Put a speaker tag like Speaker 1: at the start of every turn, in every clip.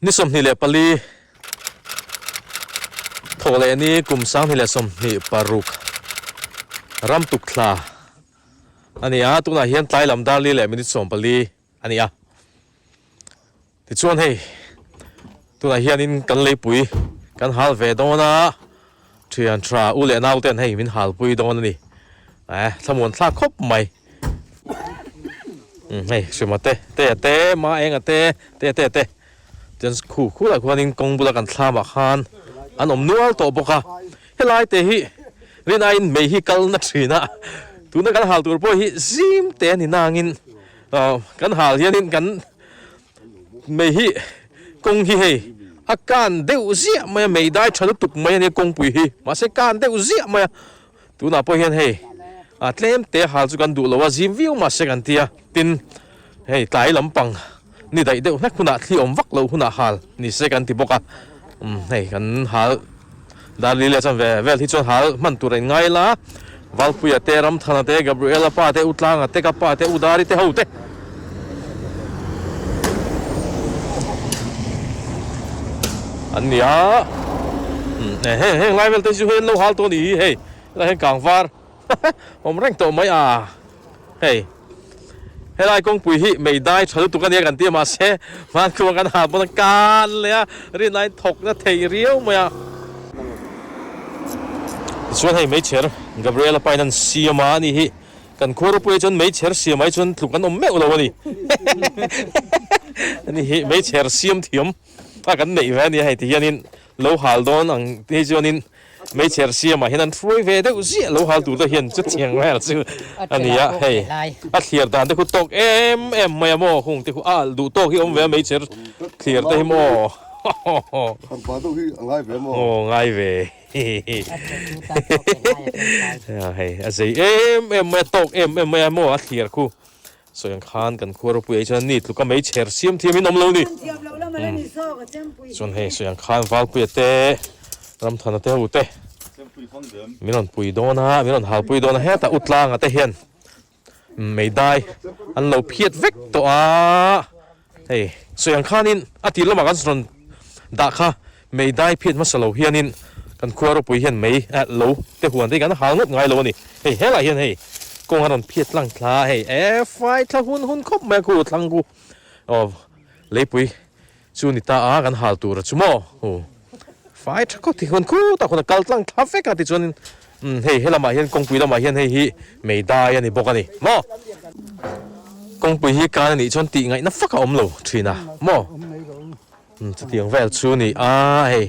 Speaker 1: Ni 24 thawh leh ni kum 2026 ram tuk thla a ni a, tunah hian tlai lam dar li leh minute 14 a ni a. Tichuan hei tunah hianin kan leipui kan hal ve dawn a, thian tha u leh nau ten hei min halpui dawn a ni. Eh thlamuan thlak khawp mai. Umm hei Hrima te, Tea te, Ma Enga te, Tea te te chuan khu khulah khuanin kawng bula kan thlamah khan an awm nual tawh bawk a. Helai te hi rin aiin mei hi kal na thin a, tuna kan hal tur pawh hi zim te a ni nangin kan hal hianin kan Mei hi kawng hi hei a kan deuh ziah mai a, mei dai tha lutuk mai a nia kawngpui hi mahse kan deuh ziah mai a, tunah pawh hian hei a tlem te hal chu kan duh lo a zim viau mahse kan tia tin hei tlai lampang ni daih deuh hlek hunah thli awm vak loh hunah hal ni se kan ti bawk a umm hei kan hal dar li leh chuan ve vel hi chuan hal hman tur a inngai la Valpuia te Ramthana te Gabriela pa te Utlanga te ka pa te Udari te ho te. An ni a heng heng lai vel te chu hei an lo hal tawh a ni hi hei helai hian kang var awm reng tawh mai a hei helai kawngpui hi mei dai tha lutuk a nia kan ti a mahse hmankhua kan hal pawn a kan leh a rinai thawk na thei riau mai a tichuan hei meichher Gabriela pain an siam a ni hi. Kan khua ropuiah chuan meichher siam ai chuan tluk an awm meuh lo a ni. Ani hi meichher siam thiam a kan neih ve a nia hei ti hianin lo hal dawn ang te hi chuanin meichher siamah hian an hruai ve deuh ziah lo hal tur te hian chutiang vel chu a ni a hei a thliar dan te khu tawk em em mai a maw hung te khu a alh duh tawk hi awm ve a meichher thliar te hi maw. Aw ngai ve. Hei a zei em em mai a tawk em em mai a maw a thlir khu sawi ang khan kan khua ropui ah chuan ni tluk a meichher siam thiam in awm lo ni chuan hei sawi ang khan Valpuia te Ramthana te ho te min rawn pui dawn a min rawn halpui dawn a hetah Utlanga te hian Meidai an lo phiat vek tawh a, hei sawi ang khanin a tir lamah kan rawn dah kha meidai phiat hmasa lo hianin kan khua ropui hian mei eh lo te huan te hi kan hal ngawt ngai lo a ni. Hei helaiah hian hei kawng an rawn phiat tlang thla a, hei eh fai thla hun hun khawp mai a khu thlang khu aw leipui chu ni ta a kan hal tur a chu maw hu fai tha khawp thei huan khutah khawn a kal tlang thla vek a tichuanin umm hei helamah hian kawngpui lamah hian hei hi mei dai a ni bawk a ni maw kawngpui hi kan a nih chuan tih ngaihna fak a awm lo thin a maw umm chutiang vel chu a ni a hei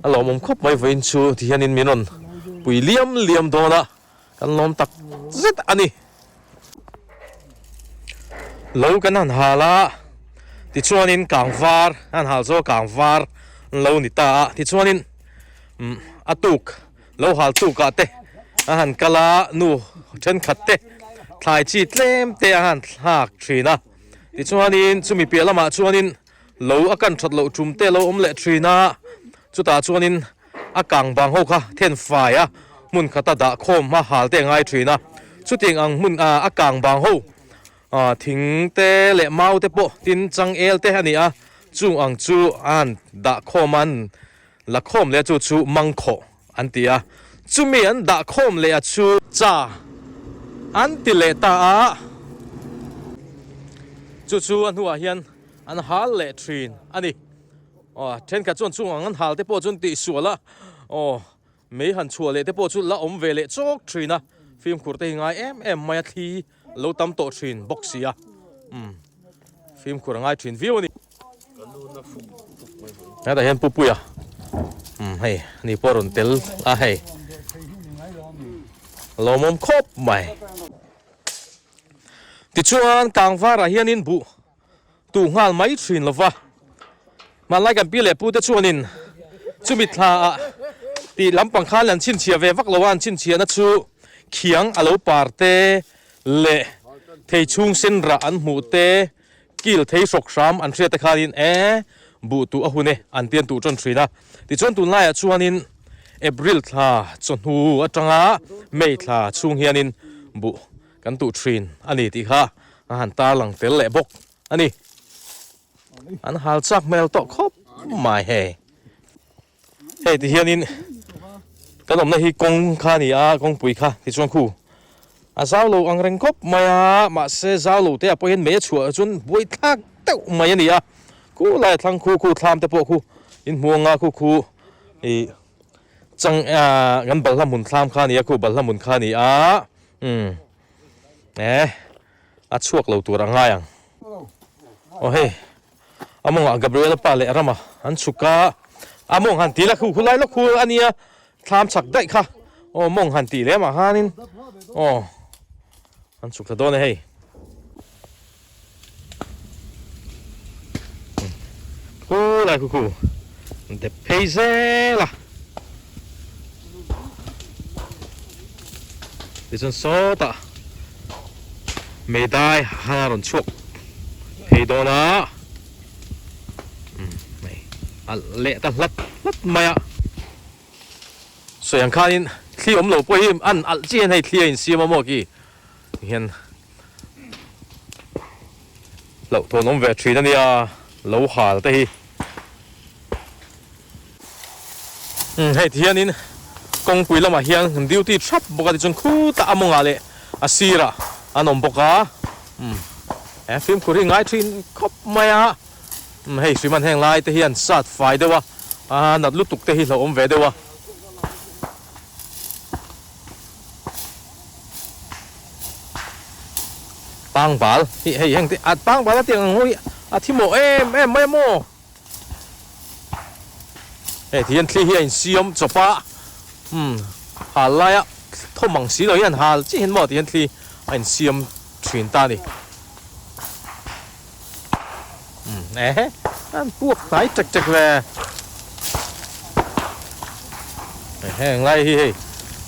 Speaker 1: a lawmawm khawp mai vawiin chu ti hianin min rawn pui liam liam dawn a kan lawm tak zet a ni. Lo kan han hal a, tichuanin kangvar an hal zawk kangvar an lo ni ta a, tichuanin umm a tuk lo hal tukah te a han kal a, nu thenkhat te thlai chi tlem te a han thlak thin a, tichuanin chumi piah lamah chuanin lo a kan that loh tum te a lo awm leh thin a, chutah chuanin a kang bang ho kha then fai a hmun khata dah khawm hma hal te a ngai thin a chutiang ang hmun ah a kang bang ho ah thing te leh mau te pawh tin changel te a ni a chung ang chu an dah khawm a an la khawm leh a chu chu mangkhawh an ti a chumi an dah khawm leh a chu cha an ti leh ta a chu chu a hnuah hian an hal leh thin a ni. Aw thenkhat chuan chung ang an hal te pawh chuan tih sual a, aw mei han chhuah leh te pawh chu la awm ve leh chawk thin a, fimkhur te hi ngai em em mai a thli lo tam tawh thin bawk si a, umm fimkhur a ngai thin viau a ni. Hetah hian Pupuia umm hei ni pawh a rawn tel a hei lawmawm khawp mai. Tichuan Kangvarah hianin buh Tu nghal mai thin lova. Hmanlai kan pi leh pu te chuanin chumi thla ah tih lampang khan an chhinchhiah ve vak lo a, an chhinchhiahna chu khiang a lo par te leh thei chhung sen rah an hmuh te, kil thei hrawk hram an hriat te khanin e buh tuh a hun e an ti an tuh tan thin a. Tichuan tunlaiah chuanin April thla chawhnu atanga May thla chhung hianin buh Kan tuh thin a ni tih kha a han tarlang tel leh bawk a ni. An hal chak hmel tawh khawp mai hei. Hei ti hianin kan awmna hi kawng kha a ni a, kawngpui kha tichuan khu a zau lo ang reng khawp mai a, mahse zau lo te ah pawh hian mei a chhuah chuan buai thlak deuh mai a ni a, khu lai thlang khu khu thlam te pawh khu in hmu anga khu khu ih chang ah kan balhla hmun thlam kha a ni a khu balhla hmun kha a ni a umm eh a chhuak lo tur a ngai ang aw hei. A mawngah Gabriela pa leh Rama an chhuk a, a mawng han tih la khu khulai lawk khu a nia, thlam chak daih kha aw mawng han tih lem ah khanin aw an chhuk thla dawn e hei. Khulai khu khu dep phei zel a. Tichuan sawtah meidai han a rawn chhuak phei dawn a, umm hei a leh ta hlat hlat mai a. Sawi ang khanin thli awm lo pawh hi an alh chian hei thli a insiam a maw khi hian hlauhthawn awm ve thin a nia lo hal te hi. Umm hei ti hianin kawngpui lamah hian duty thap bawk a tichuan khutah a mawngah leh a sirah an awm bawk a umm he fimkhur hi ngai thin khawp mai a umm hei hriman heng lai te hian sat fai deuh a a nat lutuk te hi hlauhawm ve deuh a. Pangbal hi hei heng te a pangbal a tiang ang ho hi a thi mawh em em mai a maw. Hei ti hian thli hi a insiam chawp a, umm hal laia thawm ang si lo hian hal chiah hian maw ti hian thli a insiam thin ta a ni. Umm ehe an puak hnai tek tek ve. Heng lai hi hei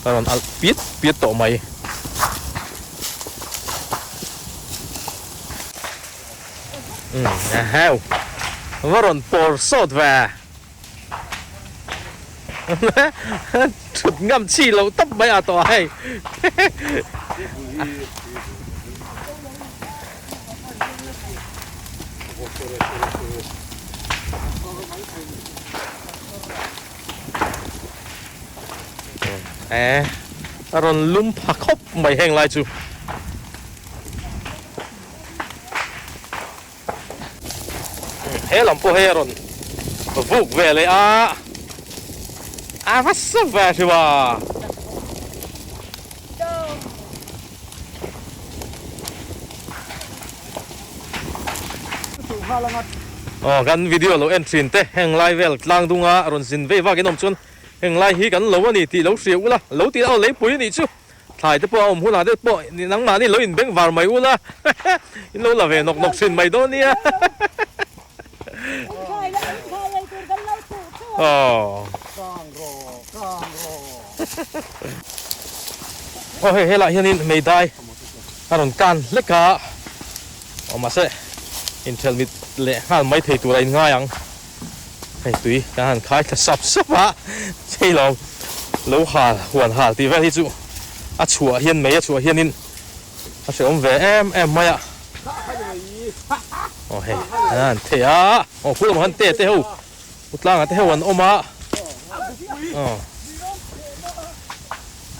Speaker 1: ka rawn alh piat piat tawh mai. Eheu va rawn pawr sawt ve thut ngam chi loh tawp mai a tawh a hei. E a rawn lum pha khawp mai heng lai chu. He lam pawh hei a rawn vuk ve leh a, a va sa ve hrim a. Aw kan video lo en thin te heng lai vel tlang dunga rawn zin vei vak in awm chuan heng lai hi kan lo a ni tih lo hria ula lo tih aw leipui a nih chu. Thlai te pawh a awm hunah te pawh nangmahni lo inbeng var mai ula in lo la ve nawk nawk thin mai dawn nia. Aw hei helaiah hianin meidai a rawn kan hlek a, aw mahse inthelh mit leh nghal mai thei tur a inngai ang. Hei tui kan han khai thla sap sap a, hei lo lo hal huan hal tih vel hi chu a chhuah hian mei a chhuah hianin a hrehawm ve em em mai a. Aw hei an han thei a, aw khu lamah khan te te ho u tlangah te ho an awm a, aw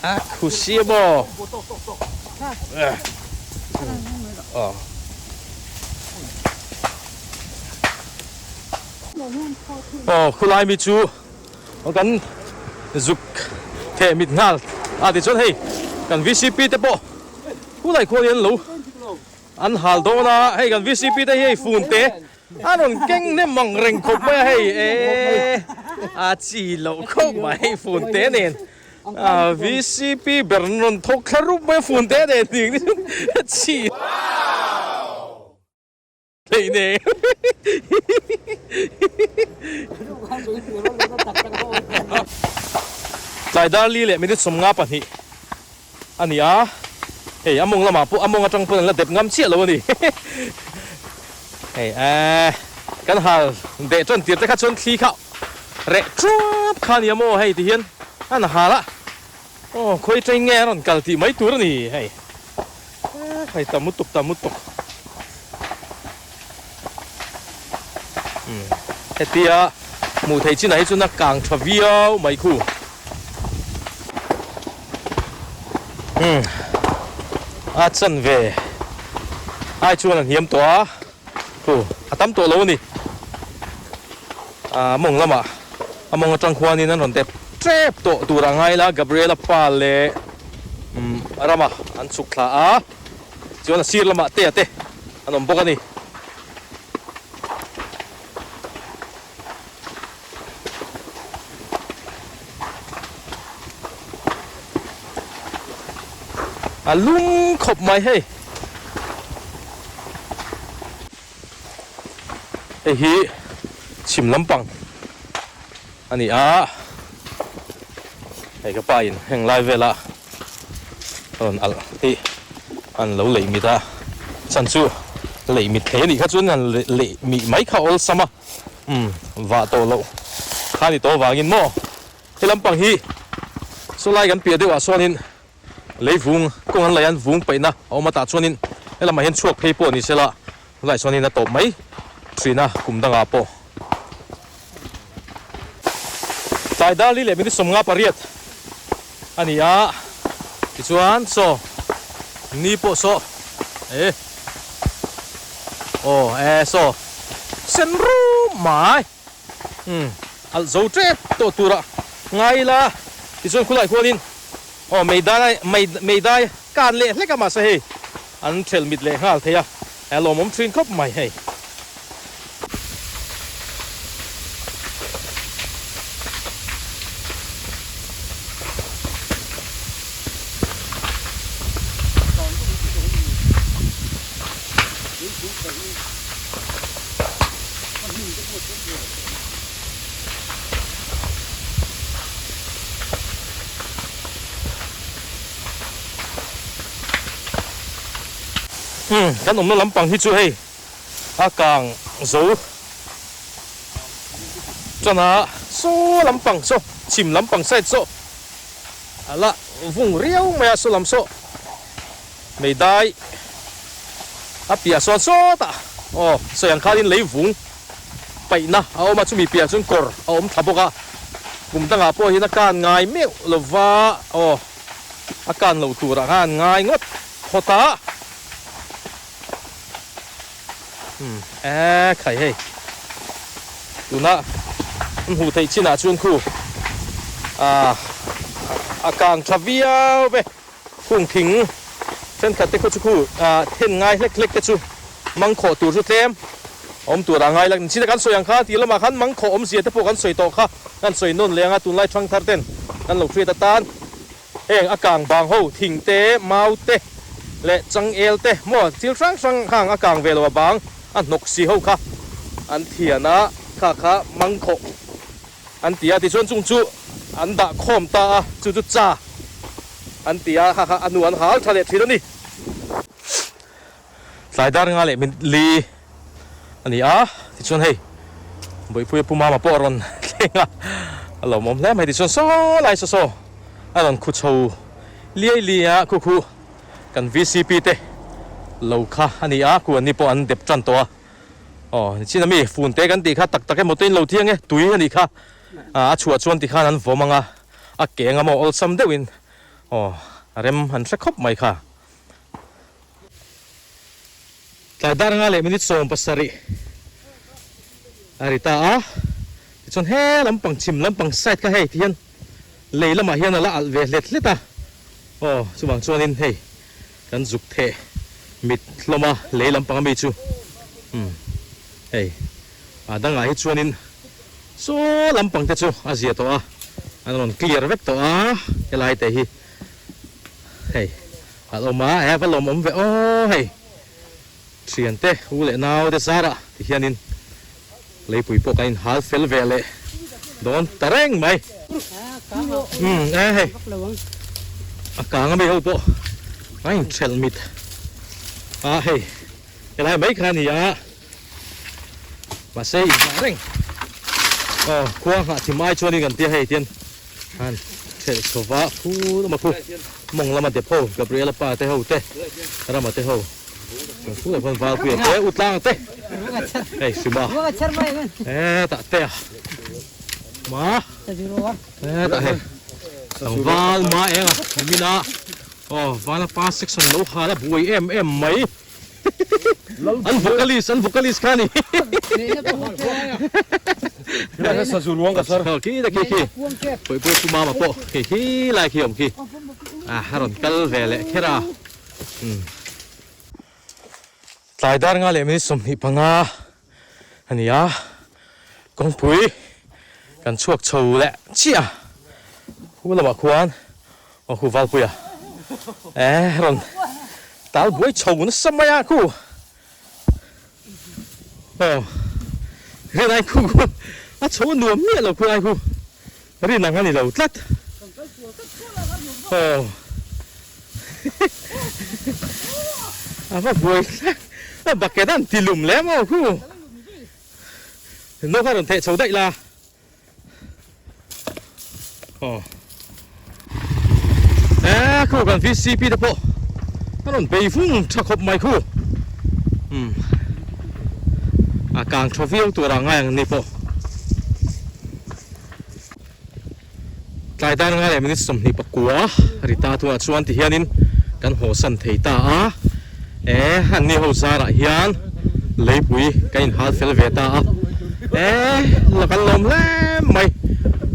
Speaker 1: a khu sia maw aw. Aw khulai mi chu kan zuk theh mit nghal a tichuan hei kan vcp te pawh khulai khuan hian lo an hal dawn a hei kan vcp te hi hei fun te a rawn keng hnem ang reng khawp mai a hei e a chi loh khawp mai hei fun te nen a vcp ber an rawn thawk thla rup mai a fun te nen chi Hei ne. Tlai dar li leh minute 52 a ni a, hei a mawng lamah pawh a mawng atang pawn an la dep ngam chiah lo a ni. Hei eh kan hal deh tan tir te kha chuan thli kha reh chuap kha a ni a maw hei ti hian an hal a, aw khawi train nge a rawn kal tih mai tur a ni hei. Hei ta mutuk ta mutuk. Umm hetia hmuh theih chinah hi chuan a kang tha viau mai khu. Umm a chanve ai chuan a hniam tawh a khu a tam tawh lo a ni. A mawng lamah a mawng atang khuanin an rawn dep tep tawh tur a ngai la Gabriela pa leh umm Rama an chhuk thla a chuan a sir lamah te a te an awm bawk a ni. A lum khawp mai hei. Hei hi chhim lampang a ni a, hei ka pa in heng lai vela rawn alh hi an lo leih mit a, chhan chu leih mit thei a nih kha chuan han leih mih mai kha awlsam a, umm vah tawh loh kha a ni tawh avangin maw he lampang hi saw lai kan piah deuhah sawnin Lei vung kawng an laih an vung paihna a awm a tah chuanin helamah hian chhuak phei pawh ni sela tunlaiah chuanin a tawp mai thin a kum dangah pawh. Tlai dar li leh minute 58 a ni a tichuan saw ni pawh saw e aw e saw sen rum mai. Umm alh zo tep tawh turah ngai ila tichuan khulai khuanin aw meidai mei meidai kan leh hlek a mahse hei an thelh mit leh nghal thei a a lawmawm thin khawp mai hei. Umm kan awmna lampang hi chu hei a kang zo tan a saw lampang saw chhim lampang side saw a la vung riau mai a saw lam saw. Meidai a piah sawn sawtah aw sawi ang khanin lei vung paihna a awm a, chumi piah chuan kawr a awm thla bawk a, kum dangah pawh hian a kan ngai meuh lova aw a kan loh turah khan ngai ngawt phawt a, umm e khai hei tuna an hmuh theih chinah chuan khu ah a kang tha viau ve. Khung thing thenkhat te khaw chu khu then ngai hlek hlek te chu mangkhawh tur chu tlem awm tur a ngai la. Nichina kan sawi ang kha tih lamah khan mangkhawh awmzia te pawh kan sawi tawh kha kan sawi nawn leh ang a, tunlai thang thar ten kan lo hriat atan heng a kang bang ho thing te, mau te leh changel te maw thil hrang hrang hang a kang ve lo a bang a hnawk si ho kha an thian a, kha kha mangkhawh an ti a, tichuan chung chu an dah khawm ta a, chu chu cha an ti a, kha kha a hnu an hal tha leh thin a ni. Tlai dar nga leh minute li a ni a, tichuan hei Bawihpuia Pu Mama pawh a rawn thleng a, a lawmawm hle mai, tichuan saw lai saw saw a rawn khu chho liai liai a, khu khu kan vcp te lo kha a ni a, khu an ni pawh an dep tan tawh a. Aw nichin ami fun te kan tih kha tak tak emaw te in lo thiang e tui a nih kha a chhuah chuan tikhan an vawm ang a a ke anga maw awlsam deuhin aw a rem an hre khawp mai kha. Tlai dar nga leh minute 70 a ri ta a tichuan he lampang chhim lampang side kha hei tihian lei lamah hian a la alh ve hlet hlet a aw chuvang chuanin hei Kan zuk theh mit hlawm a lei lampang ami chu umm hei a dangah hi chuanin saw lampang te chu a zia tawh a an rawn clear vek tawh a helai te hi hei a awm a he va lawmawm ve aw hei thian te u leh nau te zarah ti hianin leipui pawh kan inhal fel ve leh dawn ta reng mai umm e hei a kang ami ho pawh a inthelh mit a hei helai mai kha a ni a mahse inhah reng aw khua nghah thim ai chuanin kan tia hei tian an thelh chho va khu lama khu mawng lama dep ho Gabriela pa te ho te Rama te ho. Chu leh khuan Valpuia te, Utlanga te. Hei Sima. Hetah te a. Ma. Hetah hei. Tlangval ma eng a nimin a. Aw vala pa section lo hal a buai em em mai. An vocalist an vocalist kha ni. Khi ta khi khi. Pawih pawih pu mama pawh khi khi lai khi awm khi. A rawn kal ve leh kher a. Tlai dar nga leh minute 25 a ni a, kawngpui kan chhuak chho leh chiah a, khu lamah khuan aw khu Valpuia eh rawn tal buai chho nasa mai a khu aw rinai khu khu a chho nuam miah lo khu lai khu rin ang a ni lo tlat aw a va buai tlat a bucket an ti lum lem aw khu no kha rawn theh chho daih la aw e khu kan vcp te pawh a rawn bei vung tha khawp mai khu um a kang tha viau tur ah ngai ang ni pawh. Tlai dar nga leh minute 29 Rita tunah chuan ti hianin kan haw san thei ta a, e anni ho zarah hian leipui ka inhal fel ve ta a, e la kan lawm hle mai,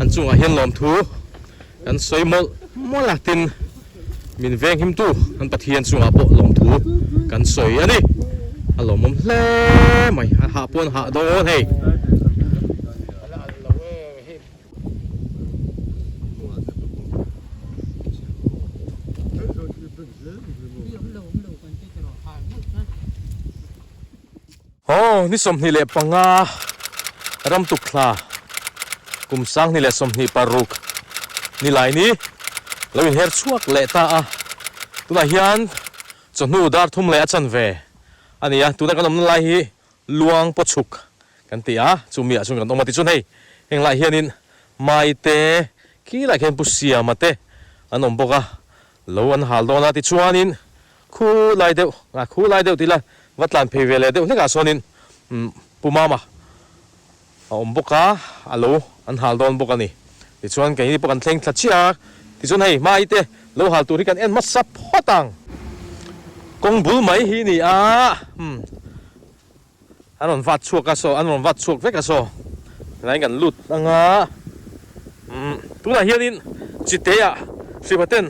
Speaker 1: an chungah hian lawmthu kan sawi mawlh mawlh a, tin min venghimtu kan Pathian chungah pawh lawmthu kan sawi a ni, a lawmawm hle mai, a hah pawh an hah dawn hei. Aw, ni 25 ram tuk thla kum 2026 nilai ni lo inher chhuak leh ta a, tunah hian chawhnu dar thum leh a chanve a ni a, tuna kan awmna lai hi Luang paw chhuk kan ti a, chumi ah chuan kan awm a tichuan hei heng lai hianin Mai te khi lai khian Pu Siama te an awm bawk a, lo an hal dawn a tichuanin khu lai deuh ah khu lai deuh tih la va tlan phei ve leh deuh hlek ah sawnin Pu Mama a awm bawk a, a lo an hal dawn bawk a ni. Tichuan keini pawh kan thleng thla chiah a, tichuan hei Mai te lo hal tur hi kan en hmasa phawt ang. Kawng bul mai hi ni a, umm an rawn vat chhuak a saw, an rawn vat chhuak vek a saw, tlaiin kan lut ang a, umm tunah hianin Chiteah Hrimaten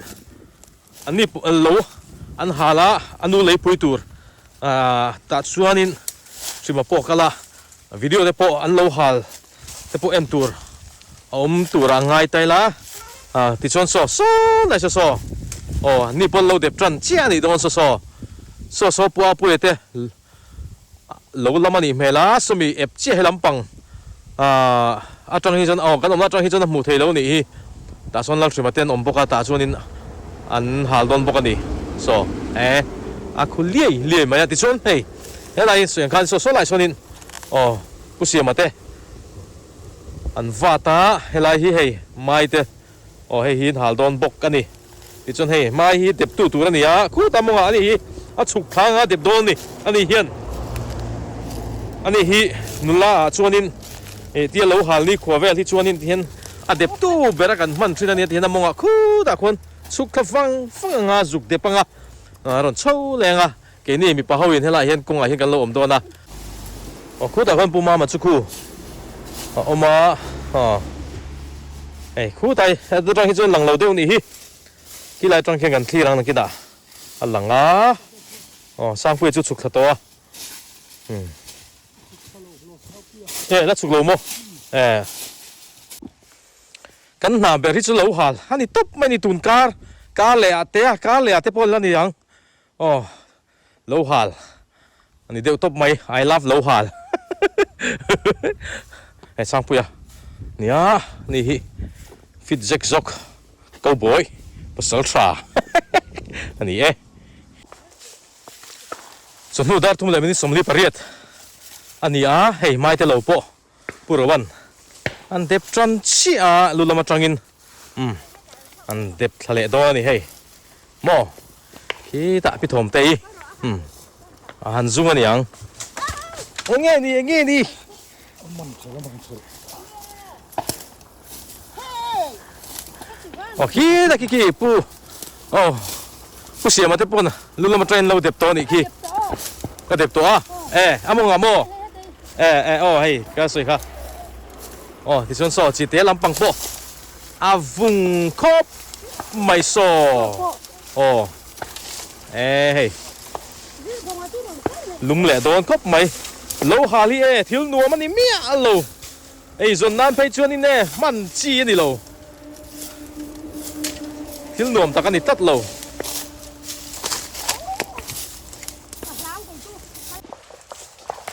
Speaker 1: an ni lo an hal a, a nu leipui tur ah tah chuanin Hrima pawh kal a, video te pawh an lo hal te pawh en tur a awm tur a ngai ta ila ah tichuan saw saw lai saw saw aw an ni pawh an lo dep tan chiah a nih dawn saw saw saw saw pua puia te lo lam a nih hmel a sawmi ep chiah he lampang ah atang hi chuan aw kan awmna atang hi chuan a hmuh theih loh a nih hi tah chuan Lalhrima te an awm bawk a tah chuanin an hal dawn bawk a ni saw eh a khu liai liai mai a tichuan hei helai hi sawi ang khan saw saw lai sawn in aw Pu Siama te an vat a, helai hi hei mai te aw hei hi an hal dawn bawk a ni. Tichuan hei mai hi dep tu tur a ni a, khutah mawngah a ni hi a chhuk thlang a dep dawn a ni. A ni hian a ni hi nula ah chuanin ih tia lo hal ni khua vel hi chuanin tihian a dep tu ber a kan hman thin a nia tihian a mawngah khutah khuan chhuk thla vang vang anga zuk dep anga a rawn chho leng a. Keini mipa ho in helaiah hian kawngah hian kan lo awm dawn a. Aw khutah khuan Pu Mama chu khu a awm a, aw hei khutai atang hi chuan lang lo deuh nih hi, khilai atang khian kan thlir ang nakinah a lang a, aw Sangpuia chu chhuk thla tawh a, umm e la chhuk lo maw e. Kan hna ber hi chu lo hal a ni tawp mai a ni tun kar kar leh ah te a kar leh ah te pawh la ni ang. Aw lo hal a ni deuh tawp mai I love lo hal hei Sangpuia nia ni hi fit zek zawk cowboy pasal tha a ni e chawhnu dar thum leh minute 48 a ni a hei maite lo pawh Pu Rowan an dep tan chiah a lu lam atangin umm an dep thla leh dawn a ni hei maw khitah pi thawm te hi umm a han zung a ni ang. Enge ni enge ni Aw khi ta khi khi pu aw pu siama te pawn lu lama train lo dep tawh a nih khi ka dep tawh a e a maw ngah maw e e aw hei ka sawi kha aw tichuan saw chi te lampang pawh a vung khawp mai saw aw e hei lum leh dawn khawp mai lo hal hi e thil nuam a ni miah lo. Ei zawn nan phei chuanin e hman chi a ni lo. Thil nuam tak a ni tlat lo.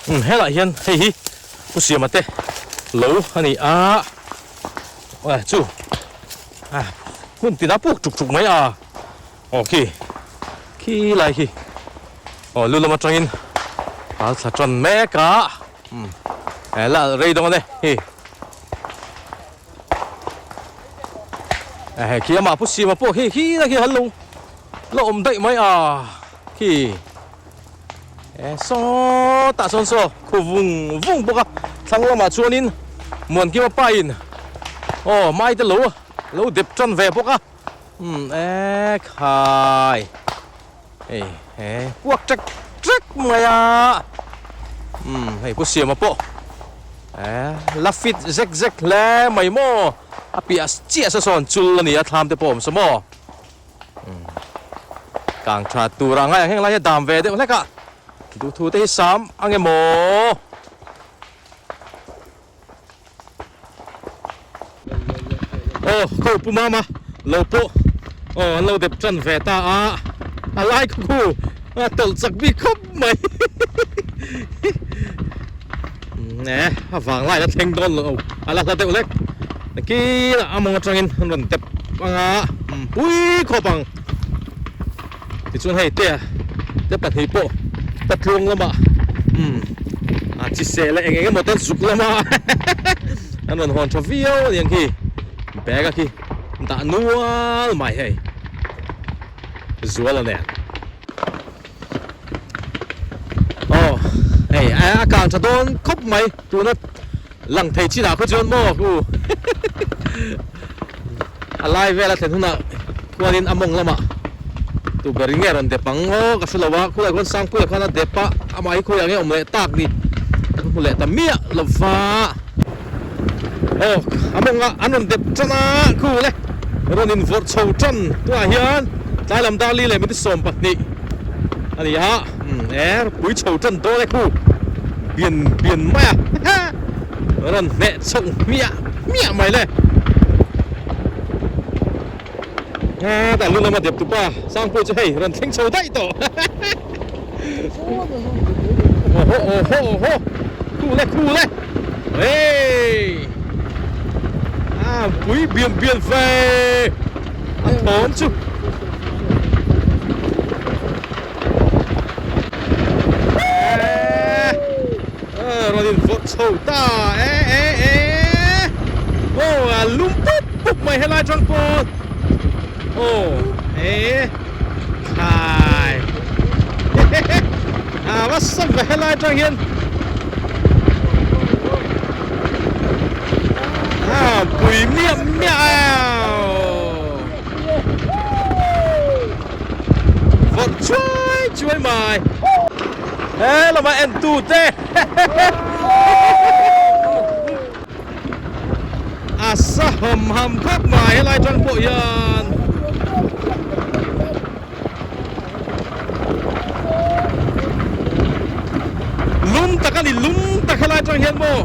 Speaker 1: Umm helaiah hian hei hi Pu Siama te lo a ni a, aw chu hmun tina puk tuk tuk mai a, aw khi khi lai khi aw lu lam atangin a thla tan mek a. Umm he la rei dawn e hi he khi amah pu sima pawh khi khi na khi han lo la awm daih mai a khi e saw tah sawn saw khu vung vung bawk a thlang lamah chuanin Muankima pa in aw mai te lo lo dep tan ve bawk a umm e khai. Hei he puak ṭek ṭek mai a, umm hei pu Siama pawh eh la fit zek zek hle mai maw, a piah chiah sa sawn chul a ni a thlam te pawh awm sa maw, umm kang tha tur ah ngai ang heng lai hi a dam ve deuh hlek a, duhthu te hi sam ang em aw. Aw khaw pu mama lo pawh aw an lo dep tan ve ta a a lai khaw khu a tawlh chak bik khawp mai e a vang lai la thleng dawn lo a la hla deuh lek nakin a mawng atangin an rawn dep anga pui khawp ang tichuan hei te te pahnih pawh patluang lamah umm a chi seh leh eng eng emaw te an zuk lama an rawn hawn tha viau a ni ang khi bag a khi dah nual mai hei zual a nen aw hei a kang tha dawn khawp mai tuna lang thei chinah khaw chuan maw u a lai vel a thlen hunah khuanin a mawng lamah tu ber in nge rawn dep ang aw ka hre lo a khulai khuan Sangpuia khan a dep a amah hi khawiah nge awm leh tak ni ka hmu leh ta miah lo va aw a mawngah an rawn dep tan a khu le rawn in vawrh chho tan tunah hian tlai lam dar li leh minute 20 a ni a e pui chho tan dawn e khu bian bian mai a rawn hneh chho hmiah hmiah mai le a tah lu lama dep tupa Sangpuii chu hei rawn thleng chho daih tawh awhaw awhaw awhaw khu le khu le hey a pui bian bian ve a thawm chu Rawn in vawrh chho ta e e e aw a lum pup pup mai helai tang pawh aw e khai a va sap ve helai tang hian a pui miah miah a vawrh chuai chuai mai. He lama en tu te a sa ham ham khawp mai helai tang pawh hian lum tak a ni lum tak helai tang hian maw.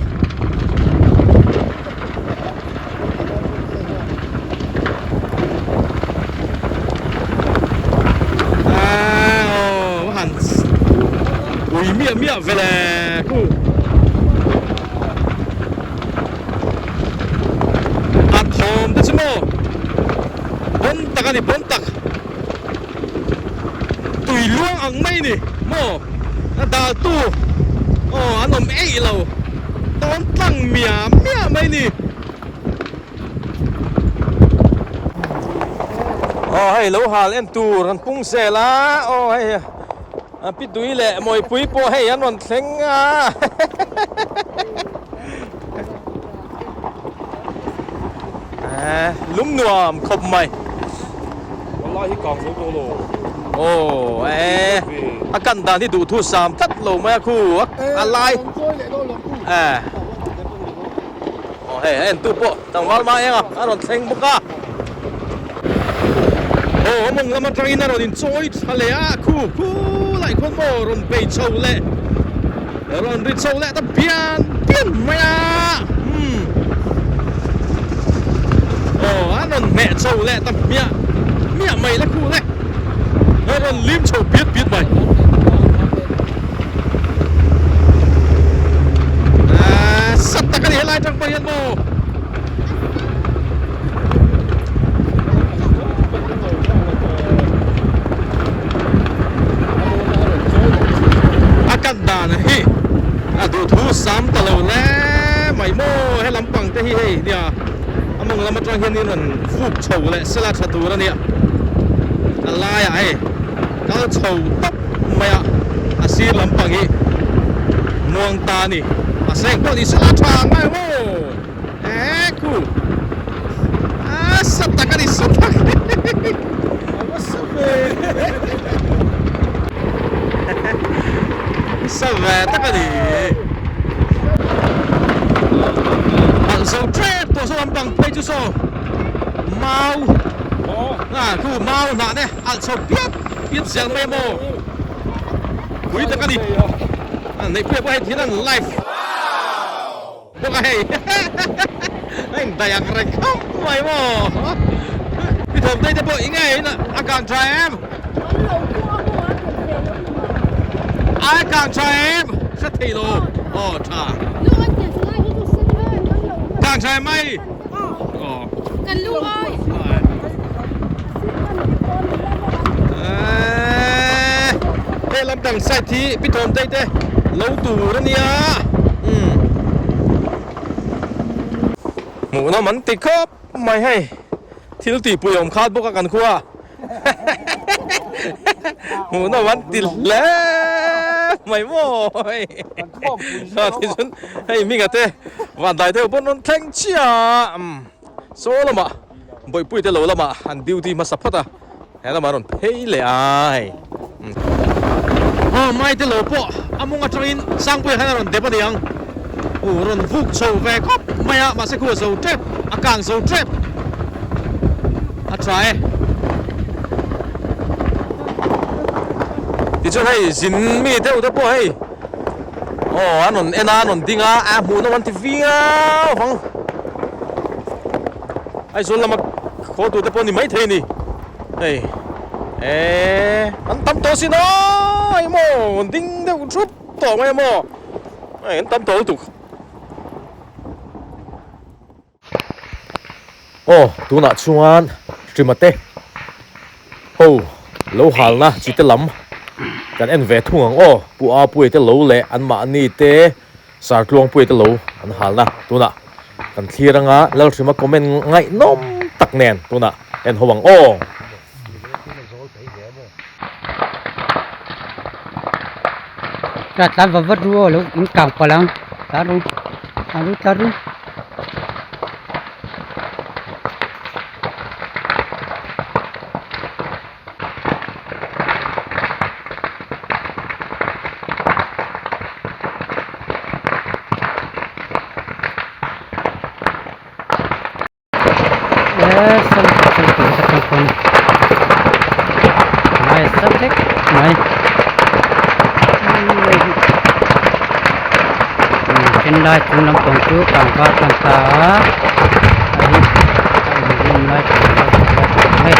Speaker 1: Ui miah miah ve le khu a thawm te chu maw bon tak a ni bon tak tui luang ang mai ni maw a dal tu aw an awm eih lo tawn tlang miah miah mai ni. Aw hei lo hal en tur an pung zel a aw hei. Pi Dui leh Mawipui pawh hei an rawn thleng a. Lum nuam khawp mai.
Speaker 2: Walai hi kang zo tawh lo.
Speaker 1: Aw e a kan dan hi duh thu sam tlat lo mai a khu a lai. Eh. Aw hei a entu pawh tlangval ma eng a a rawn thleng bawk a. Aw a mawng lam atangin a rawn inchawi tha leh a khu khu lai khawn maw rawn bei chho leh rawn ri chho leh ta bian bian mai a umm aw a rawn hmeh chho leh ta hmiah hmiah mai le khu le a rawn lim chho piat piat mai. Sat tak a ni helai atang pawh hian maw. A kat dan hi a duh thu sam ta lo hle mai maw he lampang te hi hei nia a mawng lam atang hian in rawn vuk chho leh sela tha tur a nia a laiah hei. Kal chho tawp mai a, a sir lampang hi muang ta a ni. A seng pawh ni sela tha ngai maw? Eeh khu a sa tak a ni sa tak sa ve tak a ni. Alh zo tep tawh saw lampang phei chu saw mau khu mau hnah te. Alh chho piat piat zel mai maw? Pui tak a ni. Neihpuia pawh hei thil an live bawk a hei. A indaiak reng khawp mai maw? Pi Thawmtei te pawh i nge in a kang tha em? A kang tha em? Hre thei lo. Aw tha. Kang tha em mai?
Speaker 3: Kan lu ai.
Speaker 1: He lam dang side hi pi thawm tei te lo tur a nia. Hmuhnawm an ti khawp mai hei. Thil tihpui awm khat bawk a kan khua. Hmuhnawm an ti hle mai maw hei. Tichuan hei Minga te van dai deuh pawn rawn thleng chiah a saw lamah Bawihpui te lo lamah an duty hmasa phawt a he lamah an rawn phei leh a hei. Aw mai te lo pawh a mawng atangin Sangpuia khan a rawn dep a niang u rawn vuk chho ve khawp mai a mahse khu a zo tep a kang zo tep a tha e. Tichuan hei zin mi deuh te pawh hei aw an rawn en a an rawn ding a a hmuhnawm an ti viau vang Aizawl lama khaw tur te pawh ni maithei a ni. Hei eee an tam tawh sin aw hei maw ding deuh thup tawh mai a maw hei an tam tawh lutuk. Aw tunah chuan Hrima te ho lo halna chi te lam kan en ve thung ang aw Pu Apuia te lo leh anmahni te Sartluangpuia te lo an halna tunah kan thlir anga Lalhrima comment ngaihnawm tak nen tunah en ho ang aw.
Speaker 4: Tla tlan va vat ru aw lo in kang palh ang tla ru tla ru tla ru. Then lai chung lampang chu kangva tan ta a hei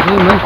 Speaker 4: zui mai.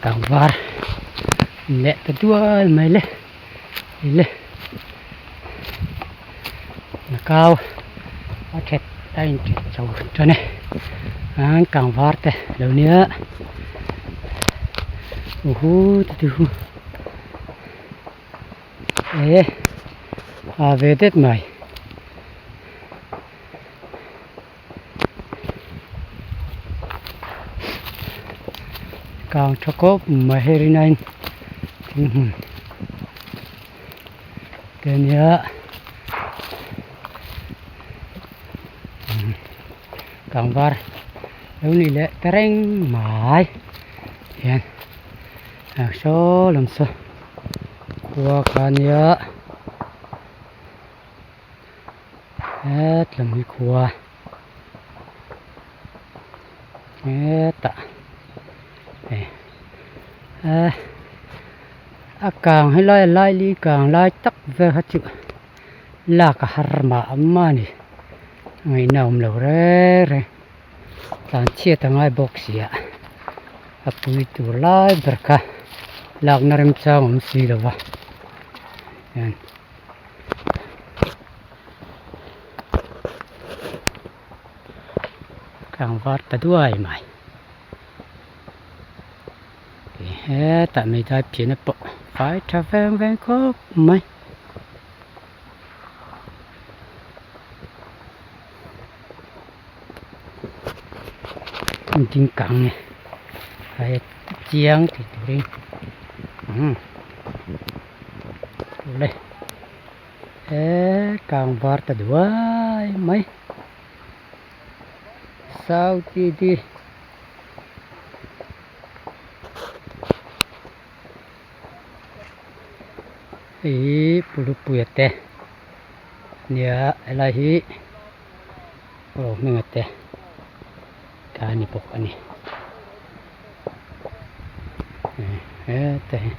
Speaker 4: Kangvar leh ta dual mai le le nakau a that a in that chho tan e an kangvar te lo nia uhu ti ti hu e a ve det mai. Kang tha khawp mai hei rin aiin thing hmun te ania kang var lo nih leh ta reng mai hian saw lam saw khua kha ania. Hetlam hi khua hetah hei eh a kang helai a laili kang lai tak vel kha chu lak a har mah mah a ni ngaihna a awm lo reng reng tlan chhiat a ngai bawk si a a pui tur lai ber kha lakna remchang a awm si lo va hian. Tlangval ta duai mai hetah meidai pian a pawh fai tha veng veng khawp mai. Ding kang nge hei chiang tih turin umm. Le he kang var ta duai mai sauti di hei hi pulupuia te nia helai hi aw hminga te ka ni bawk a ni hete hi.